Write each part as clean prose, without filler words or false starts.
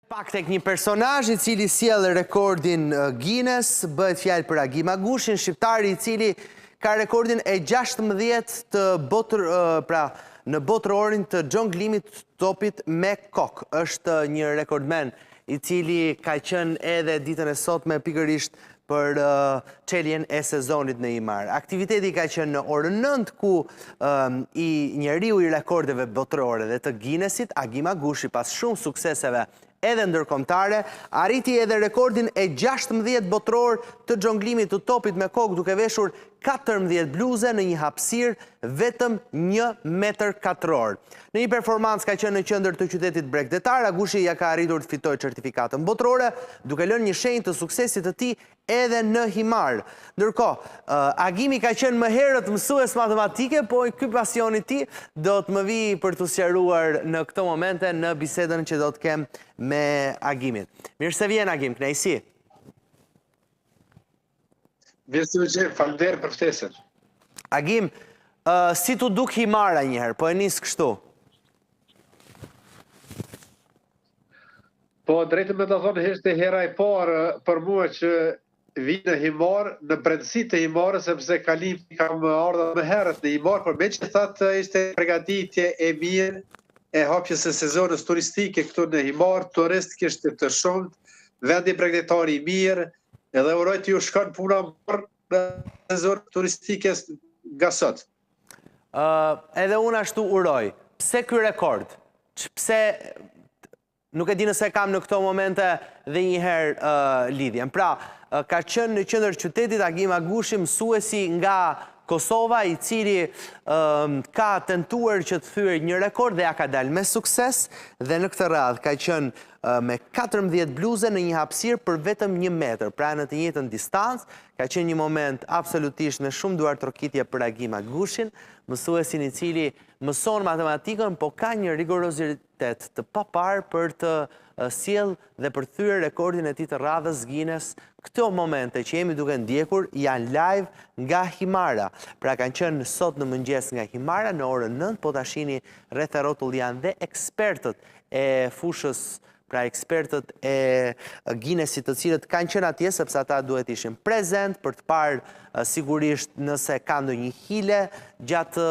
Pak tek një personazh i cili sjell rekordin Guinness, bëhet fjalë për Agim Agushin, shqiptari i cili ka rekordin e 16 të botër, pra në botërorin të xhonglimit të topit me kokë. Është një rekordmen i cili ka qenë edhe ditën e sotme pikërisht për çeljen e sezonit në Himarë. Aktiviteti ka qenë në orën 9 ku i njeriu i rekordeve botërore dhe të Guinnessit, Agim Agushi pas shumë sukseseve edhe ndërkombëtare, arriti edhe rekordin e 16 botëror të xhonglimit të topit me kokë duke veshur 14 bluze në një hapësirë vetëm një metër katror. Në një performancë ka qenë në qendër të qytetit bregdetar, Agushi ia ka arritur të fitojë certifikatën botërore, duke lënë një shenjë të suksesit të tij edhe në Himarë. Ndërkohë, Agimi ka qenë më herët mësues matematike, po ky pasion i tij do të më vijë për t'u sqaruar në këto momente në bisedën që do të kem me Agimin. Mirë se vjen Agim, kënaqësi. Mirë se ju gjej, faleminderit për ftesën. Agim, uh, si t'u duk Himara njëherë, po e nis kështu? Po, drejtë me të thonë, ishte hera e parë për mua që vij në Himarë, në brendësi të Himarës, sepse kalim kam ardhur më herët në Himarë, por megjithatë ishte përgatitje e mirë e hapjes së sezonës turistike këtu në Himarë, turistë kishte të shumtë, vendi bregdetar i mirë, Edhe uroj të ju shkon puna mbarë në sezonin turistike nga sot. Uh, edhe unë ashtu uroj. Pse ky rekord? Pse nuk e di nëse kam në këto momente dhe një herë uh, lidhjen. Pra, uh, ka qenë në qendër të qytetit Agim Agushi, mësuesi nga Kosova, i cili uh, ka tentuar që të thyejë një rekord dhe ia ka dalë me sukses dhe në këtë radhë ka qenë me 14 bluze në një hapësirë për vetëm një metër, pra në të njëjtën distancë, ka qenë një moment absolutisht me shumë duartrokitje për Agim Agushin, mësuesin i cili mëson matematikën, po ka një rigorozitet të paparë për të sjellë dhe për të thyer rekordin e tij të radhës Guinness. Këto momente që jemi duke ndjekur janë live nga Himara. Pra kanë qenë sot në mëngjes nga Himara në orën 9, po ta shihni rreth e rrotull janë dhe ekspertët e fushës, pra ekspertët e Guinnessit të cilët kanë qenë atje, sepse ata duhet ishin prezent për të parë sigurisht nëse ka ndonjë hile gjatë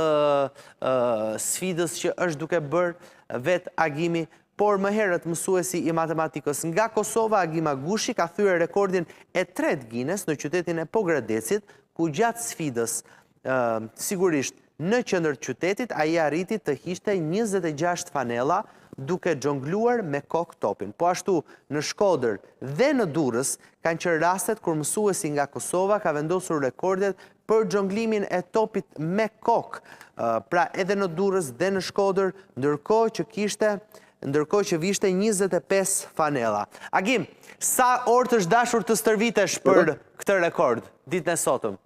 sfidës që është duke bërë vetë Agimi, por më herët mësuesi i matematikës nga Kosova, Agim Agushi, ka thyer rekordin e tretë Guinness në qytetin e Pogradecit, ku gjatë sfidës, sigurisht Në qendër të qytetit, ai arriti të hiqte 26 fanella duke xhongluar me kokë topin. Po ashtu, në Shkodër dhe në Durrës kanë qenë rastet kur mësuesi nga Kosova ka vendosur rekordet për xhonglimin e topit me kokë, pra edhe në Durrës dhe në Shkodër, ndërkohë që kishte ndërkohë që vishte 25 fanella. Agim, sa orë të është dashur të stërvitesh për këtë rekord ditën e sotëm?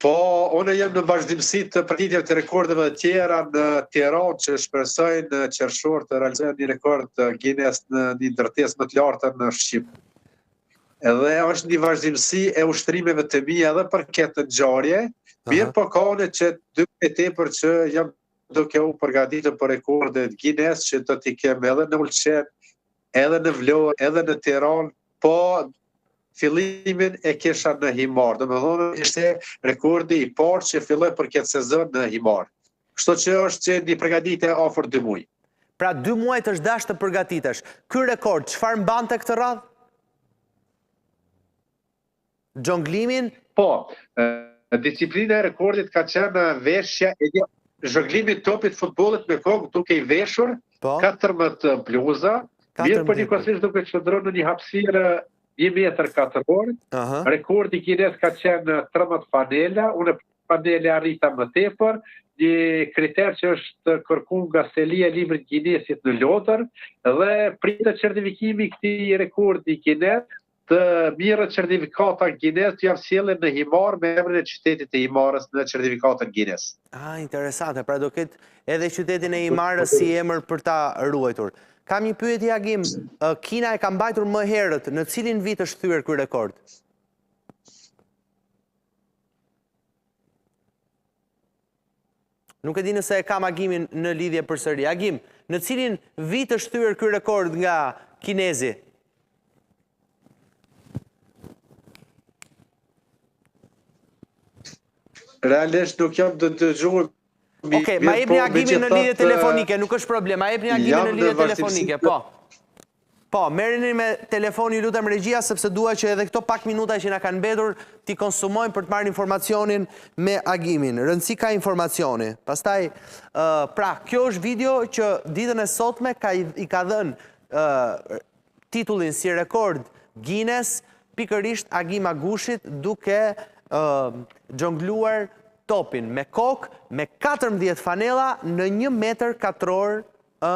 Po, unë jam në vazhdimësi të përgatitjeve të rekordeve të tjera në Tiranë që shpresoj në qershor të realizoj një rekord Guinness në një ndërtesë më të lartë në Shqipëri. Edhe është një vazhdimësi e ushtrimeve të mia edhe për këtë ngjarje, mirëpo ka unë që dy e tepër që jam duke u përgatitur për rekordet Guinness që do t'i kem edhe në Ulqin, edhe në Vlorë, edhe në Tiranë, po fillimin e kisha në Himarë, domethënë ishte rekordi i parë që filloi për këtë sezon në Himarë. Kështu që është që një përgatitje afër 2 muaj. Pra 2 muaj të është dashtë të përgatitesh. Ky rekord, çfarë mbante këtë radhë? Xhonglimin? Po, disiplina e rekordit ka qenë veshja e një xhonglimi i topit futbollit me kokë duke i veshur po? 14 bluza, mirëpo njëkohësisht duke qëndruar në një hapësirë një metër katror. Rekordi Guinness ka qenë 13 fanela, unë fanele arrita më tepër, një kriter që është kërku nga selia e librit Guinnessit në Londër dhe pritet certifikimi i këtij rekordi Guinness të merret certifikata Guinness t'ia sjellin në Himarë me emrin e qytetit të Himarës në certifikatën Guinness. Ah, interesante. Pra do ketë edhe qytetin e Himarës si emër për ta ruajtur. Kam një pyetje Agim, Kina e ka mbajtur më herët, në cilin vit është thyer ky rekord? Nuk e di nëse e kam Agimin në lidhje përsëri. Agim, Në cilin vit është thyer ky rekord nga kinezi? Realisht nuk jam të dëgjuar Okej, ma jepni po, Agimin në lidhje telefonike, nuk është problem, ma jepni Agimin në lidhje telefonike, po. Po, merreni me telefon ju lutem regjia, sepse dua që edhe këto pak minuta që na kanë mbetur t'i konsumojmë për të marrë informacionin me Agimin. Rëndësi ka informacioni. Pastaj, pra, kjo është video që ditën e sotme ka, i ka dhënë titullin si rekord Guinness pikërisht Agim Agushit duke xhongluar topin me kokë me 14 fanella në një metër katror ë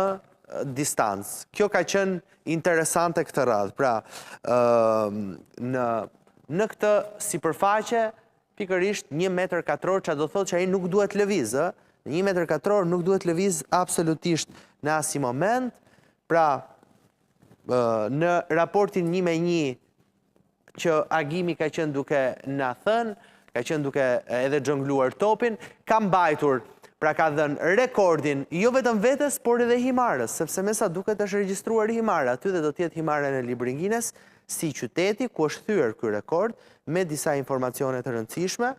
distancë. Kjo ka qenë interesante këtë radhë. Pra, ë në në këtë sipërfaqe pikërisht një metër katror, ça do thotë që ai nuk duhet lëviz, ë? Në një metër katror nuk duhet lëviz absolutisht në asnjë moment. Pra, në raportin një me një që Agimi ka qenë duke na thënë, ka qenë duke edhe xhongluar topin, ka mbajtur, pra ka dhënë rekordin, jo vetëm vetes, por edhe Himarës, sepse me sa duket është regjistruar Himara, aty dhe do të jetë Himara në librin Guinness, si qyteti ku është thyer ky rekord, me disa informacione të rëndësishme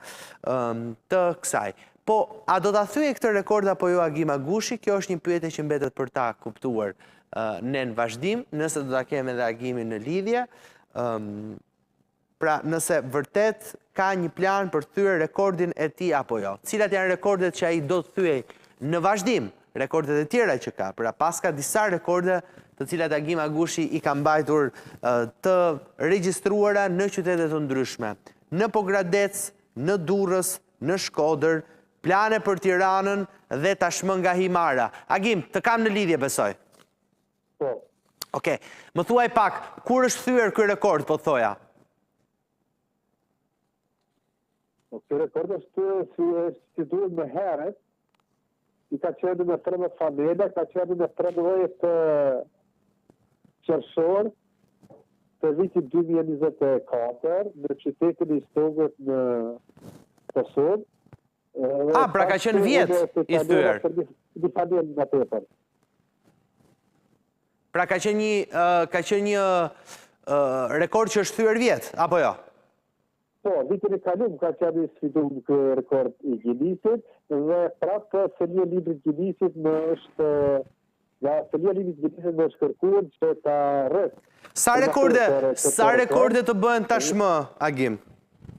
të kësaj. Po, a do ta thyejë këtë rekord apo jo Agim Agushi, kjo është një pyetje që mbetet për ta kuptuar ne në vazhdim, nëse do ta kemi edhe Agimin në lidhje, pra nëse vërtet ka një plan për të thyer rekordin e tij apo jo. Cilat janë rekordet që ai do të thyejë në vazhdim, rekordet e tjera që ka, pra paska disa rekorde të cilat Agim Agushi i ka mbajtur të regjistruara në qytete të ndryshme. Në Pogradec, në Durrës, në Shkodër, Plane për Tiranën dhe tashmë nga Himara. Agim, të kam në lidhje besoj. Po. Okej. Më thuaj pak, kur është thyer ky rekord, po thoja? Po, ky rekord është si si duhet më herët. I ka qenë me 13 fanela, ka qenë me 13 qershor të vitit 2024 në qytetin e Istogut në Kosovë. A, pra ka qenë vjet i thyer. Një fanelë më tepër. Pra ka qenë një ka qenë një rekord që është thyer vjet, apo jo? Po, vitin e kalum ka qenë i sfidum ky rekord i Guinnessit dhe prapë selia e librit Guinnessit më është nga selia e librit Guinnessit më është kërkuar që ta rrit. Sa rekorde, sa rekorde të bëhen tashmë, Agim?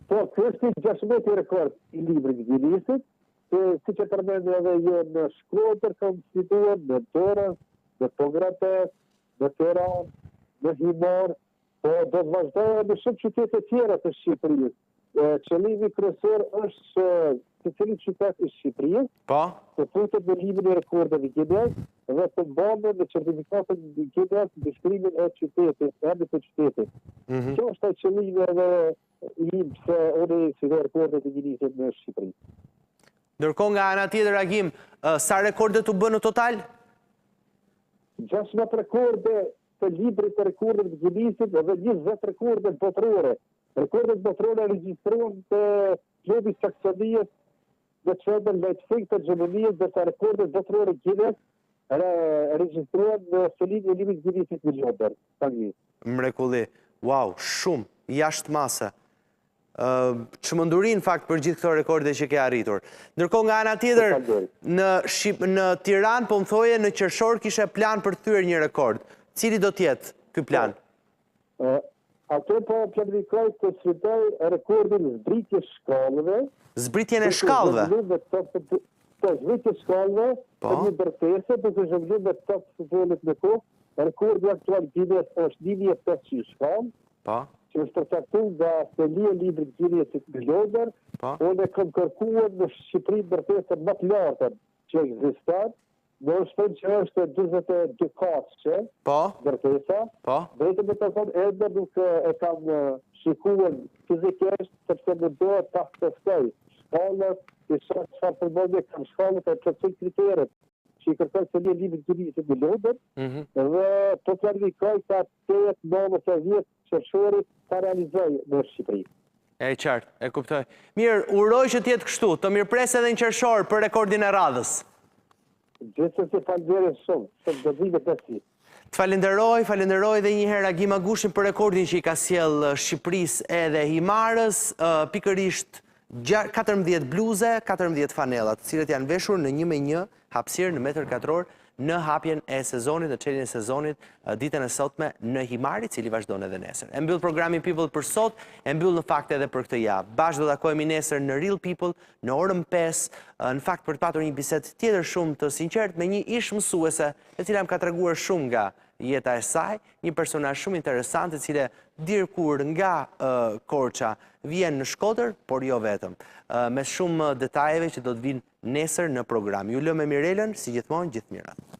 Po, ky është i 16 rekord i librit Guinnessit, që siç e përmendi edhe ju në Shkodër kam sfiduar, në Durrës, në Pogradec, në Tiranë, në Himarë, Po do të vazhdoj edhe në shumë qytete tjera të Shqipërisë. Qëllimi kryesor është që secili qytet i Shqipërisë po. të futet në librin e rekordeve Guinness dhe të mbanë në certifikatën Guinness mbishkrimin e qytetit, emrit të qytetit. Mm -hmm. Kjo është ai qëllimi edhe i pse unë i sfidoj rekordet e Guinnessit në Shqipëri. Ndërkohë nga ana tjetër Agim, sa rekorde t'u bënë në total? 16 rekorde të librit të rekordeve të Guinnessit dhe 20 rekorde botërore. Rekordet botërore regjistrohen te klubi i Saksonisë në qendër Leipzig të Gjermanisë, ndërsa rekordet botërore Guinness regjistrohen në selinë e librit Guinnessit në Londër, Angli. Mrekulli. Wow, shumë, jashtë mase. Çmenduri në fakt për gjithë këto rekorde që ke arritur. Ndërkohë nga ana tjetër, në Shqip, në Tiranë po më thoje në qershor kishe plan për të thyer një rekord. Cili do të jetë ky plan? Po. Ato po planifikoj të sfidoj rekordin zbritjes shkallëve. Zbritjen e shkallëve. Po, zbritjes shkallëve po. të një ndërtese duke zhongluar me top futbollit në kokë. Rekordi aktual Guinness është 1500 shkallë. Po. Që është përcaktuar nga selia e librit Guinness-it në Londër. Po. Unë e kam kërkuar në Shqipëri ndërtesën më të lartën që ekziston. Më është thënë që është 42 katëshe. Po. Ndërtesa. Po. Drejtë me të thënë ende nuk e kam shikuar fizikisht sepse më duhet ta testoj shkallët, të shoh çfarë përmbajtje kanë shkallët e plotësoj kriteret që i kërkon selia e librit Guinness-it në Londër. Mm -hmm. Dhe po planifikoj ta 8, 9 ose 10 qershorit ta realizoj në Shqipëri. E qartë, e kuptoj. Mirë, uroj që të jetë kështu, të mirëpres edhe në qershor për rekordin e radhës. Gjithsesi faleminderit shumë, shumë gëzime të si. Të falenderoj, falenderoj edhe një herë Agim Agushin për rekordin që i ka sjellë Shqipërisë edhe Himarës, pikërisht 14 bluze, 14 fanella, të cilët janë veshur në një me një hapësirë në metër katror në hapjen e sezonit, në çeljen e sezonit, ditën e sotme në Himarë, i cili vazhdon edhe nesër. E mbyll programin People për sot, e mbyll në fakt edhe për këtë javë. Bashkë do takohemi nesër në Real People në orën 5, në fakt për të patur një bisedë tjetër shumë të sinqertë me një ish mësuese, e cila më ka treguar shumë nga jeta e saj, një personazh shumë interesant, e cila dikur nga Korça vjen në Shkodër, por jo vetëm. Me shumë detajeve që do të vijnë nesër në program. Ju lë me Mirelën, si gjithmonë, gjithë të mirat.